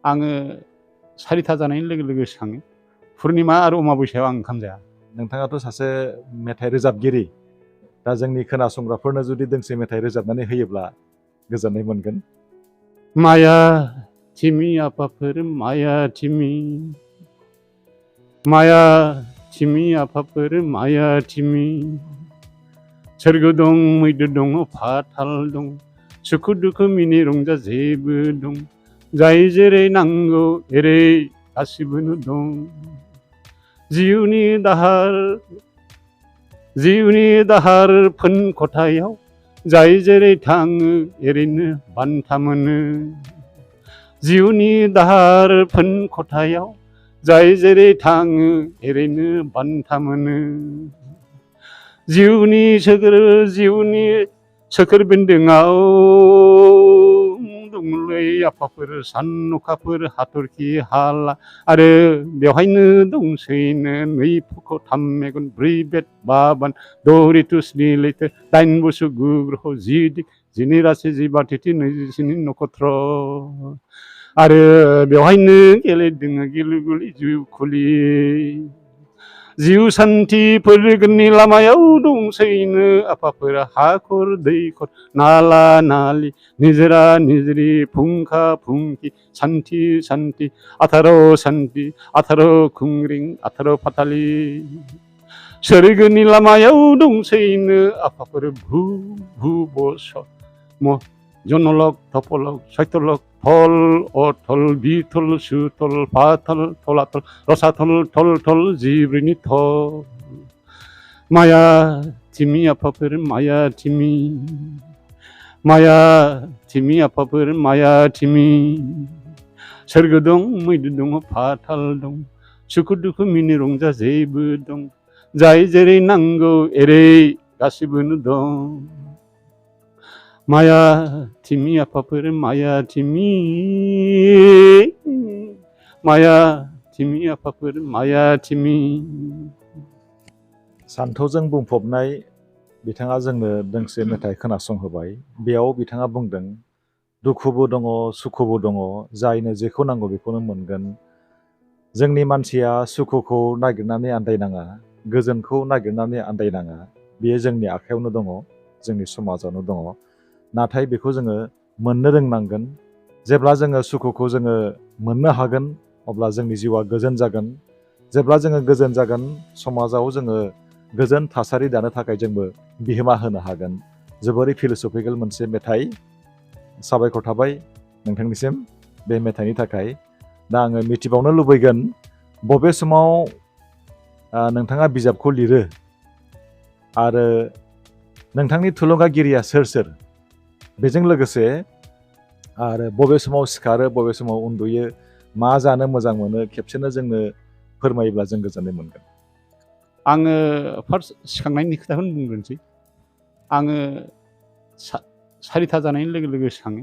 आङो 4टा जानायनि लोगो लोगो सिखाङो। पुर्निमा आरो अमाबस्यायाव आं ओंखाम जाया। नोंथाङाथ' सासे मेथाइ रोजाबगिरि, दा जोंनि खोनासंग्राफोरनो जुदि दोंसे मेथाइ रोजाबनानै होयोब्ला गोजोननाय मोनगोन। माया थिमि आफाफोर माया थिमि, माया थिमि आफाफोर माया थिमि, सोरगो दं मैदो दङ फाथाल दं, सुखु दुखु मिनि रंजा जेबो दं, जाय जेरै नांगौ एरै गासिबोनो दं। जिउनि दाहार फोन खथायाव जाय जेरै थाङो एरैनो बान्था मोनो। जिउनि दाहार फोन खथायाव जाय जेरै थाङो एरैनो बान्था मोनो। जिउनि सोखोर बेन्दोङाव दंलै आफाफोर सान अखाफोर हाथरखि हाला, आरो बेवहायनो दंसैनो 2 फुख' 3 मेगन 4 बेद 5 बान 6 रितु 7 लैथो 8 बुसु 9 ग्रह 10 दिक 12 राशि 12 तिथि 24 नक्षत्र, आरो बेवहायनो गेलेदों गिलु गुलि जिउ खुलि। जिउ सान्थि फोरगोननि लामायाव दंसैनो आफाफोरा हाखर दैखर नाला नालि निजोरा निजिरि फुंखा फुंखि सान्थि सान्थि 18 सान्थि 18 खुंग्रिं 18 फाथालि। सोरगोनि लामायाव दंसैनो आफाफोर भु भु बस जनलक थपलक सैथलक थल अथल बिथल सुथल फाथल थलाथल रसाथल थल थल जिब्रैनि थल। माया थिमि आफाफोर माया थिमि, माया थिमि आफाफोर माया थिमि, सोरगो दं मैदो दङ फाथाल दं, सुखु दुखु मिनि रंजा जेबो दं, जाय जेरै नांगौ एरै गासिबोनो दं। माया थिमि आफाफोर माया थिमि, माया थिमि आफाफोर माया थिमि। सान्थौजों बुंफबनाय बिथाङा जोंनो दोंसे मेथाइ खोनासंहोबाय। बेयाव बिथाङा बुंदों दुखुबो दङ सुखुबो दङ, जायनो जेखौ नांगौ बेखौनो मोनगोन। जोंनि मानसिया सुखुखौ नागिरनानै आन्दायनाङा, गोजोनखौ नागिरनानै आन्दायनाङा, बेयो जोंनि आखायावनो दङ, जोंनि समाजावनो दङ। नाथाय बेखौ जोङो मोननो रोंनांगोन। जेब्ला जोङो सुखुखौ जोङो मोननो हागोन अब्ला जोंनि जिउआ गोजोन जागोन। जेब्ला जोङो गोजोन जागोन समाजाव जोङो गोजोन थासारि दानो थाखाय जोंबो बिहोमा होनो हागोन। जोबोरै फिलसफिकेल मोनसे मेथाइ। साबायखर थाबाय नोंथांनिसिम बे मेथाइनि थाखाय। दा आङो मिथिबावनो लुबैगोन बबे समाव नोंथाङा बिजाबखौ लिरो आरो नोंथांनि थुलुंगागिरिया सोर सोर, बेजों लोगोसे आरो बबे समाव सिखारो बबे समाव उन्दुयो, मा जानो मोजां मोनो, खेबसेनो जोंनो फोरमायोब्ला जों गोजोननाय मोनगोन। आङो फार्स्ट सिखांनायनि खोथाखौनो बुंग्रोनोसै। आङो 4टा जानायनि लोगो लोगो सिखाङो।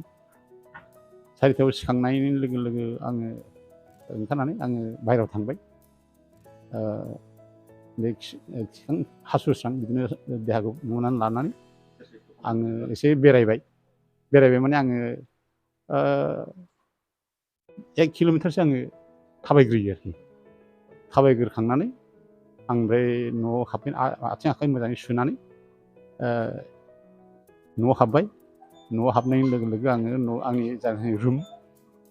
4टायाव सिखांनायनि लोगो लोगो आङो ओंखारनानै आङो बाहेरायाव थांबाय। बे हासुस्रां बिदिनो देहाखौ नुनानै लानानै आङो एसे बेरायबाय माने आङो 1 किल'मिटारसो आङो थाबायग्रोयो आरोखि। थाबायग्रोखांनानै आं ओमफ्राय न'आव हाबफैना आथिं आखाइ मोजाङै सुनानै न'आव हाबबाय। न'आव हाबनायनि लोगो लोगो आङो आंनि जाखिनि रुम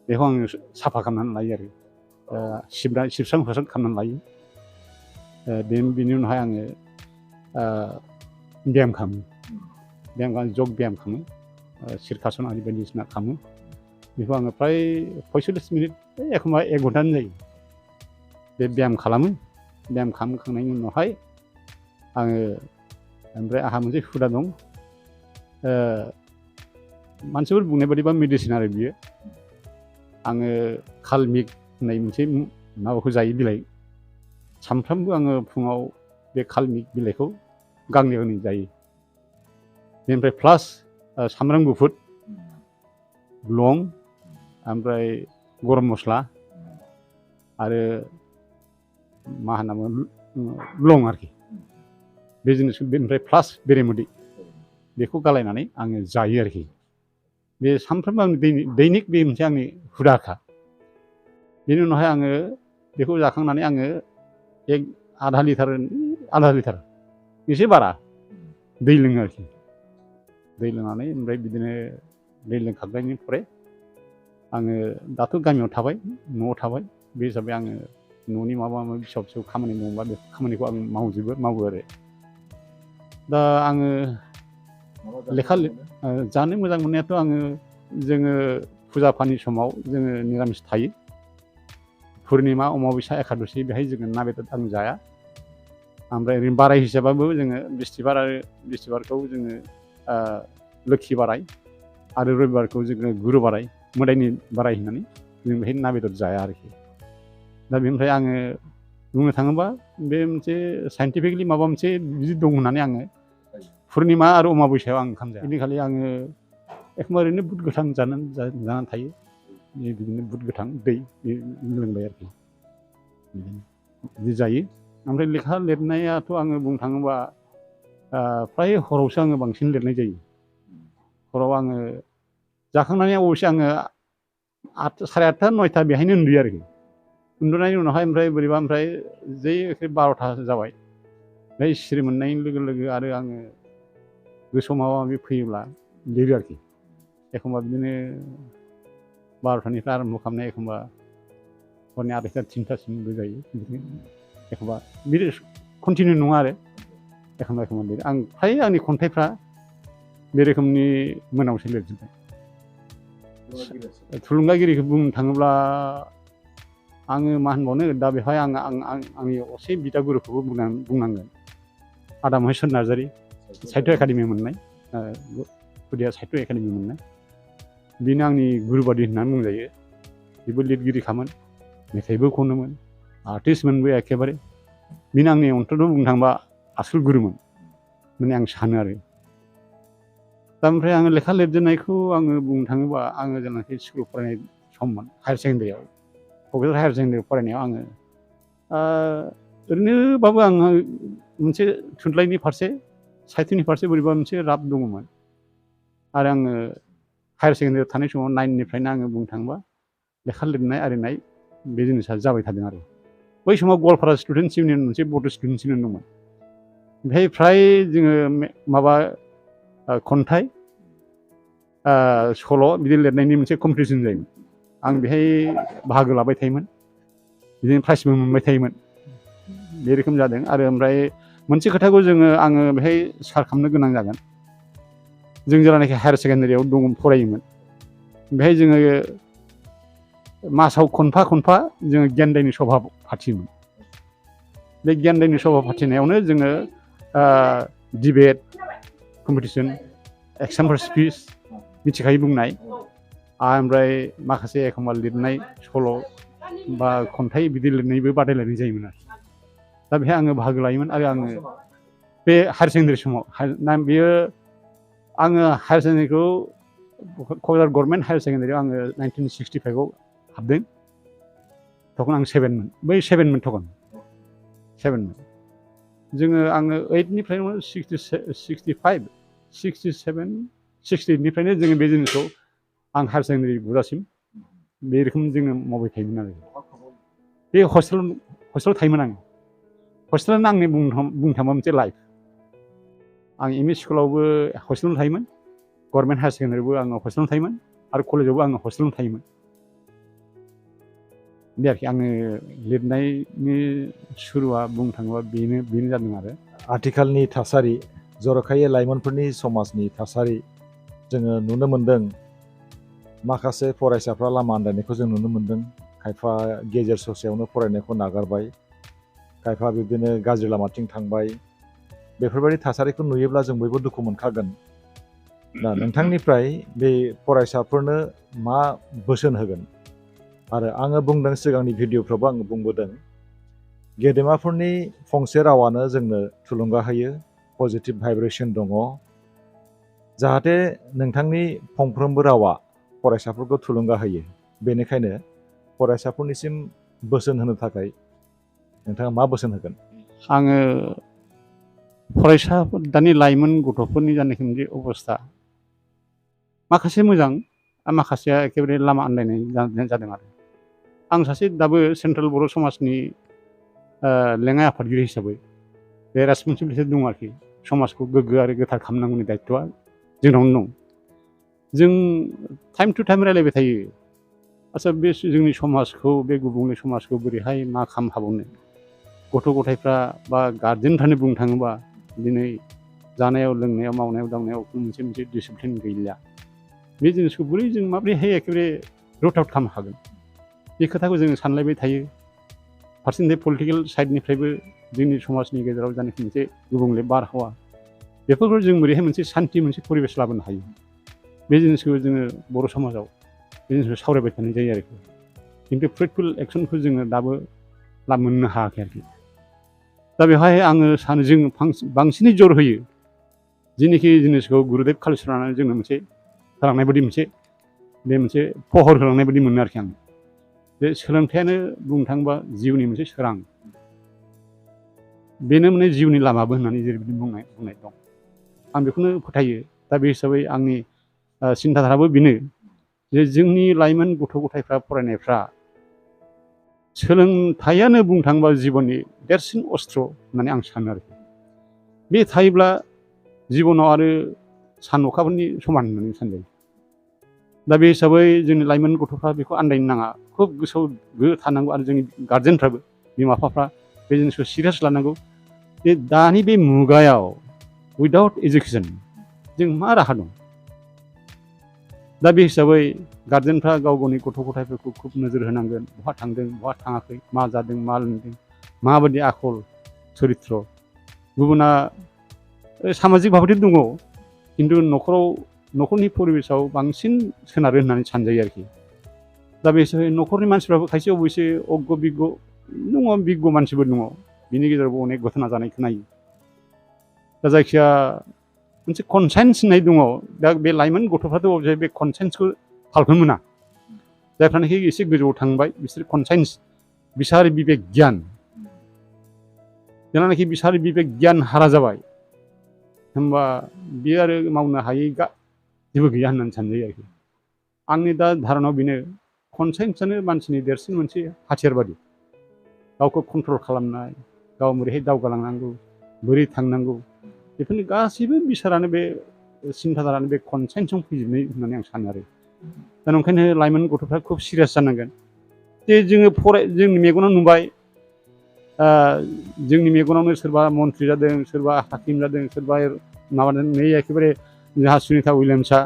बेखौ आङो साफा खालामनानै लायो आरो सिबस्रां हस्रां खालामनानै लायो। बेनि उनावहाय आङो ब्याम खालामो, जग ब्याम खालामो, सिरखासन आरि बायदिसिना खालामो। बेखौ आङो फ्राय 45 मिनिट एखमबा 1 घन्टानो जायो। बे ब्याम खालामो। ब्याम खालामखांनायनि उनावहाय आङो ओमफ्राय आंहा मोनसे हुदा दं। मानसिफोर बुंनाय बादिबा मेडिसिन आरो बियो। आङो कालमिक होननाय मोनसे माबाखौ जायो, बिलाइ। सानफ्रामबो आङो फुङाव बे कालमिक बिलाइखौ गांनै जायो। बेनिफ्राय प्लास सामब्राम गुफुर, लं, ओमफ्राय गरम मस्ला आरो मा होनना लं आरोखि बे जिनिसखौ, बेनिफ्राय प्लास बेरेमोदै, बेखौ गालायनानै आङो जायो आरोखि। बे सानफ्रोमबो आंनि दैनिक बे मोनसे आंनि हुदाखा। बेनि उनावहाय आङो बेखौ जाखांनानै आङो आधा लिटार एसे बारा दै लोङो आरोखि दै लोंनानै ओमफ्राय बिदिनो दै लोंखांनायनि फ्राय आङो दाथ' गामियाव थाबाय न'आव थाबाय बे हिसाबै आङो न'नि माबा माबि फिसा फिसौ खामानि दंबा बे खामानिखौ आं मावो आरो दा आङो लेखा जानो मोजां मोननायाथ' आङो जोङो फुजा फानि समाव जोङो निरामिस थायो पुर्निमा अमाबैसा एकादशि बेहाय जोङो ना बेदर आं जाया ओमफ्राय ओरैनो बाराय हिसाबाबो जोङो बिस्थिबारखौ जोङो लोखि बाराय आरो रबिबारखौ जोङो गुरु बाराय मोदायनि बाराय होननानै जों बेहाय ना बेदर जाया आरोखि दा बेनिफ्राय आङो बुंनो थाङोबा बे मोनसे साइन्टिफिकेलि माबा मोनसे बिदि दं होननानै आङो पुर्निमा आरो अमाबैसायाव आं ओंखाम जाया इदिनखालि आङो एखमबा ओरैनो बुट गोथां जानानै थायो बिदिनो बुट गोथां दै लोंबाय आरोखि बिदि जायो ओमफ्राय लेखा लिरनायाथ' आङो बुंनो थाङोबा फ्राय हरावसो आङो बांसिन लिरनाय जायो हराव आङो जाखांनानै अबयसे आङो साराय आठथा नयथा बेहायनो उन्दुयो आरोखि उन्दुनायनि उनावहाय ओमफ्राय बोरैबा ओमफ्राय जै एखे 12था जाबाय बे सिरि मोननाय लोगो लोगो आरो आङो गोसोआव माबा माबि फैयोब्ला लिरो आरोखि एखमबा बिदिनो 12थानिफ्राय आरम्भ खालामनाय एखमबा हरनि 2:30 3थासिमबो जायो बिदिनो एखमबा बिदि कन्टिनिउ नङा आरो एखमबा लिरो आं फ्राय आंनि खन्थाइफ्रा बे रोखोमनि मोनायावसो लिरजोबबाय थुलुंगागिरिखौ बुंनो थाङोब्ला आङो मा होनबावनो दा बेवहाय आंनि असे बिदा गुरुखौबो बुंनांगोन आदा महेस्वर नार्जारि साहित्य एकाडेमि मोननाय खुदिया साहित्य एकाडेमि मोननाय बेनो आंनि गुरु बादि होननानै बुंजायो बेबो लिरगिरिखामोन मेथाइबो खनोमोन आर्टिस्टमोनबो एखेबारे बेनो आंनि अन्तत' बुंनो थाङोबा आसोल गुरुमोन होननानै आं सानो आरो दा ओमफ्राय आङो लेखा लिरजेननायखौ आङो बुंनो थाङोबा आङो जेनाखि स्कुल फरायनाय सममोन हायार सेकेन्डारियाव क'क्राझार हायार सेकेन्डारियाव फरायनायाव आङो ओरैनोबाबो आङो मोनसे थुनलाइनि फारसे साहित्यनि फारसे बोरैबा मोनसे राब दङमोन आरो आङो हायार सेकेन्डारियाव थानाय समाव 9निफ्रायनो आङो बुंनो थाङोबा लेखा लिरनाय आरिनाय बे जिनिसा जाबाय थादों आरो बै समाव गवालपारा स्टुडेन्टस इउनियन मोनसे बड' स्टुडेन्टस इउनियन दंमोन बेहाय फ्राय जोङो माबा खन्थाइ सल' बिदि लिरनायनि मोनसे कम्पिटिसन जायोमोन आं बेहाय बाहागो लाबाय थायोमोन बिदिनो प्राइजबो मोनबाय थायोमोन बे रोखोम जादों आरो ओमफ्राय मोनसे खोथाखौ आङो बेहाय सार खालामनो गोनां जागोन जों जेब्लानाखि हायार सेकेन्डारियाव फरायोमोन बेहाय जोङो मासाव खनफा जोङो गेन्दायनि सभा फाथियोमोन बे गेन्दायनि सभा फाथिनायावनो जोङो डिबेट कम्पिटिसन एक्जामपल स्पिच मिथिखायो बुंनाय ओमफ्राय माखासे एखमबा लिरनाय सल' बा खन्थाइ बिदि लिरनायबो बादायलायनाय जायोमोन आरो दा बेहाय आङो बाहागो लायोमोन आरो आङो बे हायार सेकेन्डारि समाव बेयो आङो हायार सेकेन्डारिखौ क'क्राझार गभर्नमेन्ट हायार सेकेन्डारियाव आङो 1965आव हाबदों तखन आं 7मोन बै 7मोन तखन 7मोन जोङो आङो 8निफ्रायनो 65 67 68निफ्रायनो जोङो बे जिनिसखौ आं हायार सेकेन्डारि बुजासिम बे रोखोम जोङो मावबाय थायोमोन आरो बे हस्टेलाव थायोमोन आङो हस्टेलानो आंनि बुंनो थांबा मोनसे लाइफ आं एम इ स्कुलावबो हस्टेलावनो थायोमोन गभर्नमेन्ट हायार सेकेन्डारियावबो आङो हस्टेलावनो थायोमोन आरो कलेजावबो आङो हस्टेलावनो थायोमोन बे आरोखि आङो लिरनायनि सुरुआ बुंनो थाङोबा बेनो जादों आरो आथिखालनि थासारि जर'खायै लाइमोनफोरनि समाजनि थासारि जोङो नुनो मोन्दों माखासे फरायसाफ्रा लामा आन्दायनायखौ जों नुनो मोन्दों खायफा गेजेर ससेयावनो फरायनायखौ नागारबाय खायफा बिदिनो गाज्रि लामाथिं थांबाय बेफोरबायदि थासारिखौ नुयोब्ला जों बयबो दुखु मोनखागोन दा नोंथांनिफ्राय बे फरायसाफोरनो मा बोसोन होगोन आरो आङो बुंदों सिगांनि भिडिअफ्रावबो आङो बुंबोदों गेदेमाफोरनि फंसे रावानो जोंनो थुलुंगा होयो पजिटिभ भाइब्रेसन दङ जाहाथे नोंथांनि फंफ्रोमबो रावा फरायसाफोरखौ थुलुंगा होयो बेनिखायनो फरायसाफोरनिसिम बोसोन होनो थाखाय नोंथाङा मा बोसोन होगोन आङो फरायसाफोर दानि लाइमोन गथ'फोरनि जानाखि मोनसे अबस्था माखासे मोजां आरो माखासेया एखेबारे लामा आन्दायनाय जादों आरो आं सासे दाबो सेन्ट्रेल बर' समाजनि लेङाइ आफादगिरि हिसाबै बे रेसपन्सिबिलिटि दं आरोखि समाजखौ गोग्गो आरो गोथार खालामनांगौनि दायित्वआ जोंनावनो दं। जों टाइम टु टाइम रायलायबाय थायो आच्चा बे जोंनि समाजखौ बे गुबुंले समाजखौ बोरैहाय मा खालामनो हाबावनो गथ' गथायफ्रा बा गार्जेनफ्रानो बुंनो थाङोबा दिनै जानायाव लोंनायाव मावनायाव दांनायाव मोनसे डिसिप्लिन गैलिया बे जिनिसखौ बोरै जों माबोरैहाय एखेबारे रुट आउट खालामनो हागोन बे खोथाखौ जोङो सानलायबाय थायो। फारसेनिफ्राय पलिटिकेल साइडनिफ्रायबो जोंनि समाजनि गेजेराव जानाखि मोनसे गुबुंले बारहावा बेफोरखौ जों बोरैहाय मोनसे सान्थि मोनसे परिबेस लाबोनो हायो बे जिनिसखौ जोङो बर' समाजाव बे जिनिसखौ सावरायबाय थानाय जायो आरोखि खिन्थु फ्रुटफुल एक्सनखौ जोङो दाबो मोननो हायाखै आरोखि। दा बेवहाय आङो सानो जों बांसिनै जर होयो जिनिखि जिनिसखौ गुरुदेब कालिचरना जोंनो मोनसे होलांनाय बायदि मोनसे फहर होलांनाय बायदि मोनो आरोखि आं बे सोलोंथाइयानो बुंनो थाङोबा जिउनि मोनसे सोरां बेनो माने जिउनि लामाबो होननानै जेरैबायदि बुंनाय दं आं बेखौनो फोथायो। दा बे हिसाबै आंनि सिन्थाधाराबो बेनो जे जोंनि लाइमोन गथ' गथायफ्रा फरायनायफ्रा सोलोंथाइयानो बुंनो थाङोबा जिबननि देरसिन अस्त्र होननानै आं सानो आरोखि बे थायोब्ला जिबनाव आरो सान अखाफोरनि समान होननानै सानजायो। दा बे हिसाबै जोंनि लाइमोन गथ'फ्रा बेखौ आन्दायनो नाङा खुब गोसोआव थानांगौ आरो जोंनि गार्जेनफ्राबो बिमा बिफाफ्रा बे जिनिसखौ सिरियास लानांगौ जे दानि बे मुगायाव उइदाउट इडुकेसन जों मा राहा दं। दा बे हिसाबै गार्जेनफ्रा गाव गावनि गथ' गथायफोरखौ खुब नोजोर होनांगोन बहा थांदों बहा थाङाखै मा जादों मा लोंदों माबायदि आखल चरित्र गुबुना सामाजिक भाबैथ' दङ खिन्थु न'खरनि परिबेसाव बांसिन सोनारो होननानै सानजायो आरोखि। दा बे हिसाबै न'खरनि मानसिफ्राबो खायसे अबयसे अग्ग बिग्ग दङ बिग्ग मानसिफोर दङ बिनि गेजेरावबो अनेक घटना जानाय खोनायो। दा जायखिया मोनसे कनसाइन्स होननाय दङ दा बे लाइमोन गथ'फ्राथ' अबयसे बे कनसाइन्सखौ थालखौनो मोना जायफ्रानाखि एसे गोजौआव थांबाय बिसोर कनसाइन्स बिसार बिबेक गियान जेलानाखि बिसार बिबेक गियान हारा जाबाय होमबा बियो आरो मावनो हायै जेबो गैया होननानै सानजायो आरोखि। आंनि दा धारनाव बेनो कनसाइन्सआनो मानसिनि देरसिन मोनसे हाथियार बादि गावखौ कन्ट्रल खालामनाय गाव बोरैहाय दावगालांनांगौ बोरै थांनांगौ बेफोरनि गासैबो बिसारानो बे सिन्थाधारानो बे कनसाइन्सआव फैजोबनाय होननानै आं सानो आरो। दा ओंखायनो लाइमोन गथ'फ्रा खुब सिरियास जानांगोन जे जोङो जोंनि मेगनाव नुबाय जोंनि मेगनावनो सोरबा मन्थ्रि जादों सोरबा हाकिम जादों सोरबा माबादों नै एखेबारे जोंहा सुनिता उइलियाम्सआ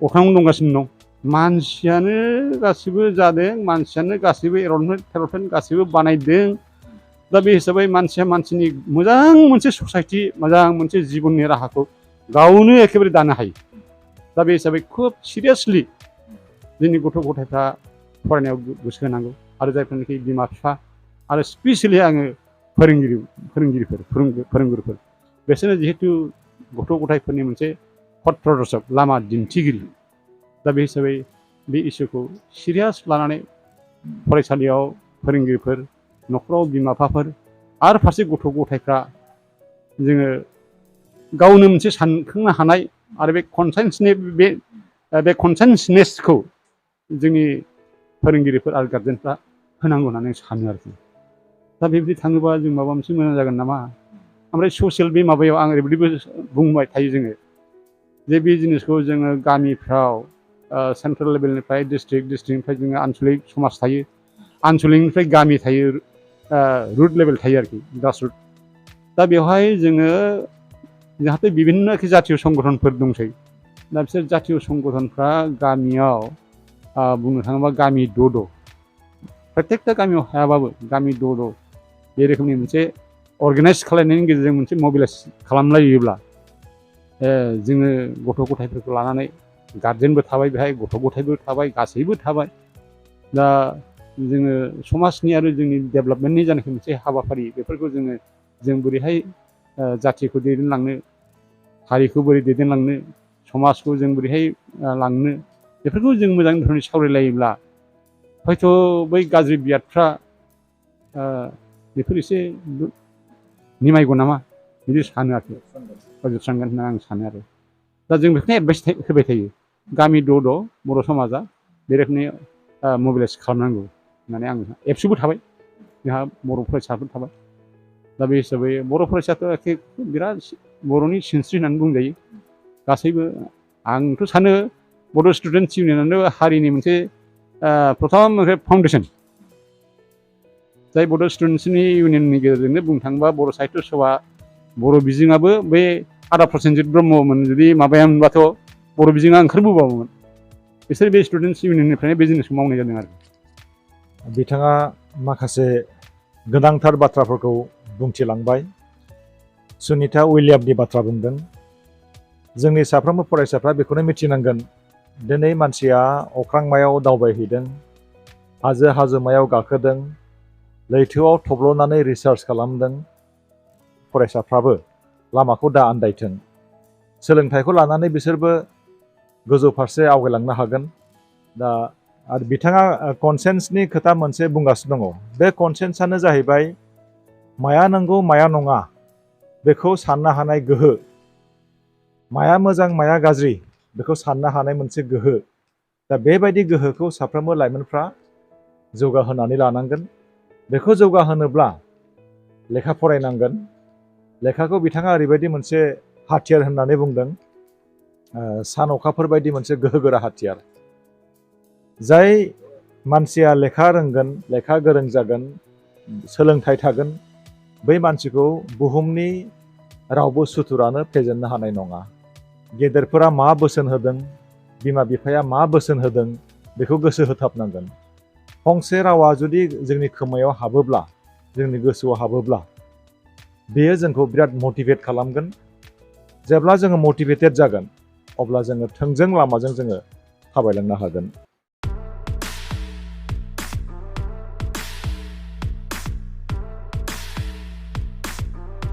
अख्राङावनो दंगासिनो दं। मानसियानो गासिबो जादों मानसियानो गासैबो एर'प्लेन गासैबो बानायदों। दा बे हिसाबै मानसिया मानसिनि मोजां मोनसे ससाइटि मोजां मोनसे जिबननि राहाखौ गावनो एखेबारे दानो हायो। दा बे हिसाबै खुब सिरियासलि जोंनि गथ' गथायफ्रा फरायनायाव गोसो होनांगौ आरो जायफोरनाखि बिमा बिफा आरो स्पेसियेलि आङो फोरोंगिरिफोर बिसोरनो जिहेथु गथ' गथायफोरनि मोनसे पथ प्रदर्शक लामा दिन्थिगिरि दा बे हिसाबै बे इसुखौ सिरियास लानानै फरायसालियाव फोरोंगिरिफोर न'खराव बिमा बिफाफोर आरो फारसे गथ' गथायफ्रा जोङो गावनो मोनसे सानखांनो हानाय आरो बे कनसाइन्सनेसखौ जोंनि फोरोंगिरिफोर आरो गार्जेनफ्रा होनांगौ होननानै सानो आरोखि। दा बेबायदि थाङोबा जों माबा मोनसे मोजां जागोन नामा। ओमफ्राय ससियेल बे माबायाव आं ओरैबायदिबो बुंबाय थायो जोङो जे बे जिनिसखौ जोङो गामिफ्राव सेन्ट्रेल लेभेलनिफ्राय डिस्ट्रिक्टनिफ्राय जोङो आन्सलिक समाज थायो आन्सलिकनिफ्राय गामि थायो रुट लेभेल थायो आरोखि ग्रास रुट। दा बेवहाय जोङो जाहाथे बिभिन्न जातीय संगठनफोर दंसै दा बिसोर जातीय संगठनफ्रा गामियाव बुंनो थाङोबा गामि द' प्रत्येकटा गामियाव हायाबाबो गामि द' बे रोखोमनि मोनसे अर्गानाइज खालामनायनि गेजेरजों मोनसे मबिलाइज खालामलायोब्ला जोङो गथ' गथायफोरखौ लानानै गार्जेनबो थाबाय बेहाय गथ' गथायबो थाबाय गासैबो थाबाय। दा जोङो समाजनि आरो जोंनि डेभेलपमेन्टनि जानाखि मोनसे हाबाफारि बेफोरखौ जों बोरैहाय जाथिखौ दैदेनलांनो हारिखौ बोरै दैदेनलांनो समाजखौ जों बोरैहाय लांनो बेफोरखौ जों मोजां धरनै सावरायलायोब्ला हयथ' बै गाज्रि बियादफ्रा बेफोर एसे निमायगौ नामा बिदि सानो आरोखि फोजोबस्रांगोन होनना आं सानो आरो। दा जों बेखौनो एडभाइस होबाय थायो गामि द' बर' समाजा बे रोखोमनि मबिलाइस खालामनांगौ होननानै आं एबसुबो थाबाय जोंहा बर' फरायसाफोर थाबाय दा बे हिसाबै बर' फरायसायाथ' एखे बिराद बर'नि सिनस्रि होननानै बुंजायो गासैबो आंथ' सानो बड' स्टुडेन्टस इउनियनानो हारिनि मोनसे प्रथम फाउन्डेसन जाय बड' स्टुडेन्टसनि इउनियननि गेजेरजोंनो बुंनो थाङोबा बर' साहित्य सभा बर' बिजोङाबो बे आदा प्रसेनजित ब्रह्ममोन जुदि माबायामोनबाथ' बर' बिजोङा ओंखारबोबामोन बिसोर बे स्टुडेन्टस इउनियननिफ्रायनो बे जिनिसखौ मावनाय जादों आरो बिथाङा माखासे गोनांथार बाथ्राफोरखौ बुंथिलांबाय सुनिता उइलियामनि बाथ्रा बुंदों जोंनि साफ्रोमबो फरायसाफ्रा बेखौनो मिथिनांगोन दिनै मानसिया अख्रांमायाव दावबायहैदों हाजोमायाव गाखोदों लैथोआव थब्ल'नानै रिसार्च खालामदों फरायसाफ्राबो लामाखौ दा आन्दायथों सोलोंथाइखौ लानानै बिसोरबो गोजौ फारसे आवगायलांनो हागोन दा आरो बिथाङा कनसेन्सनि खोथा मोनसे बुंगासिनो दङ बे कनसेन्सआनो जाहैबाय माया नंगौ माया नङा बेखौ साननो हानाय गोहो माया मोजां माया गाज्रि बेखौ साननो हानाय मोनसे गोहो दा बेबायदि गोहोखौ साफ्रोमबो लाइमोनफ्रा जौगाहोनानै लानांगोन बेखौ जौगाहोनोब्ला लेखा फरायनांगोन लेखाखौ बिथाङा ओरैबायदि मोनसे हाथियार होननानै बुंदों सान अखाफोर बायदि मोनसे गोहोगोरा हाथियार जाय मानसिया लेखा रोंगोन लेखा गोरों जागोन सोलोंथाइ थागोन बै मानसिखौ बुहुमनि रावबो सुथुरानो फेजेननो हानाय नङा गेदेरफोरा मा बोसोन होदों बिमा बिफाया मा बोसोन होदों बेखौ गोसो होथाबनांगोन फंसे रावा जुदि जोंनि खोमायाव हाबोब्ला जोंनि गोसोआव हाबोब्ला बेयो जोंखौ बिराद मटिभेट खालामगोन जेब्ला जोङो मटिभेटेड जागोन अब्ला जोङो थोंजों लामाजों जोङो थाबायलांनो हागोन